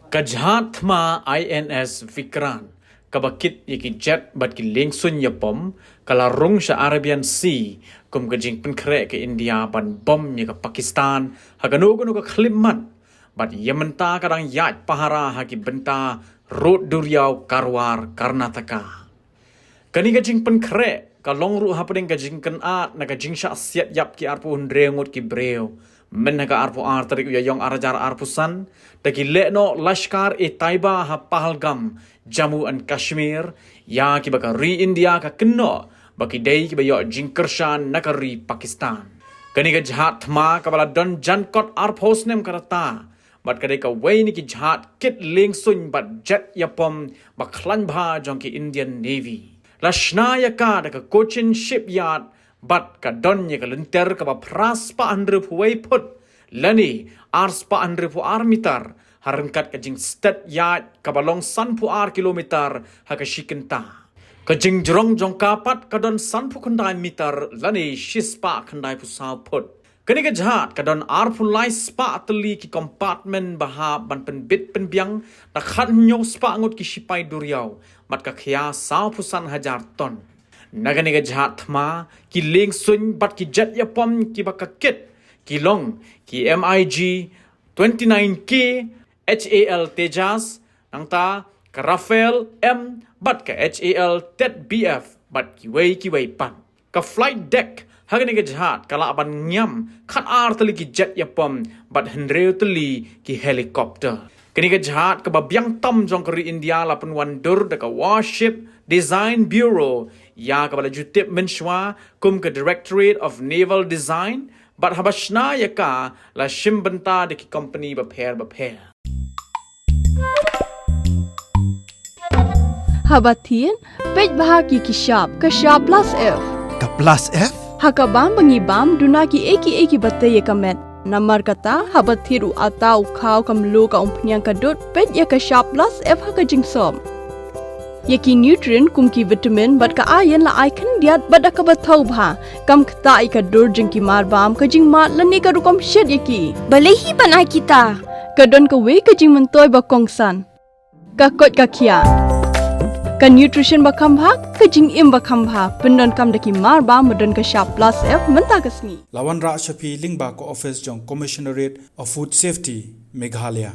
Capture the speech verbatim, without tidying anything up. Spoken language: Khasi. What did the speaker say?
Ka jhad thma I N S Vikrant, kaba kit ïa ki jet bad ki liengsuiñ ïapom, ka la rung sha Arabian Sea kum ka jingpynkhreh ka India ban bom ïa ka Pakistan ha kano kano ka khyllipmat, bad ïa mynta ka dang ïaid pahara ha ki bynta rud duriaw Karwar, Karnataka. Kane ka jingpynkhreh ka long ruh hapdeng ka jingkynad na ka jingshah siat ïap ki arphew hynriew ngut ki briew mynha ka arphew ar tarik u Ïaïong ar hajar arphew san, da ki lehnoh Lashkar-e-Taiba ha Pahalgam, Jammu and Kashmir, ïa kiba ka ri India ka kynnoh ba ki dei kiba ïoh jingkyrshan na ka ri Pakistan. Kane ka jhad thma kaba la don jan kot arphew snem ka rta, bad ka dei kawei na ki jhad kit liengsuiñ bad jet ïapom ba khlaiñ bha jong ki Indian Navy. La shna ïa ka da ka Cochin Shipyard bad ka don ïa ka lynter kaba phra spah hynriewphew wei phut lane ar spah hynriewphew ar mitar, ha ryngkat ka jingsted ïaid kaba long sanphew ar kilometer ha ka shi kynta. Ka jingjrong jong ka pat ka don sanphew khyndai mitar lane shi spah khyndaiphew saw phut. Kane ka jhad ka don arphew lai spah tylli ki compartment ba hap ban pynbit pynbiang da khathynñiew spah ngut ki shipai duriaw, bad ka khia sawphew san hajar ton. Na kane ka jhad thma, ki liengsuiñ bad ki jet ïapom kiba ka kit ki long ki M I G twenty-nine K H A L Tejas, nangta ka Rafale M bad ka H A L Tet B F bad kiwei kiwei pat. Ka flight deck ha kane ka jhad ka lah ban ngiam khatar tylli ki jet ïapom bad hynriew tylli ki helicopter. Kane ka jhad kaba biang tam jong ka ri India la pynwandur da ka Warship Design Bureau, ïa kaba la ju tip mynshuwa kum ka Directorate of Naval Design, bad haba shna ïa ka la shim bynta da ki company bapher bapher. Haba thied, peit bha ki ki shap, ka shap plus F. Ka plus F? Ha ka bam ba ngi bam, duna ki ei ki ei kiba tei ïa ka met. Namar kata, haba thied u atta u khaw ka mluh ka umphniang ka dud, peit ïa ka shap plus F ha ka jingsop. Ïa ki nutrient kum ki vitamin bad ka iron la ai khyndiat bad da kaba thaw bha. Kam ktah ïa ka dur jong ki marbam, ka jingmad lane ka rukom shet ïa ki. Balei hi ban ai kita? Ka don kawei ka jingmyntoi ba kongsan. Ka koit ka khiah. Ka nutrition ba kham bha, ka jingim ba kham bha. Pyndonkam da ki marbam ba don ka shap plus F mynta ka sngi. La wanrah sha phi lyngba ka office jong Commissionerate of Food Safety, Meghalaya.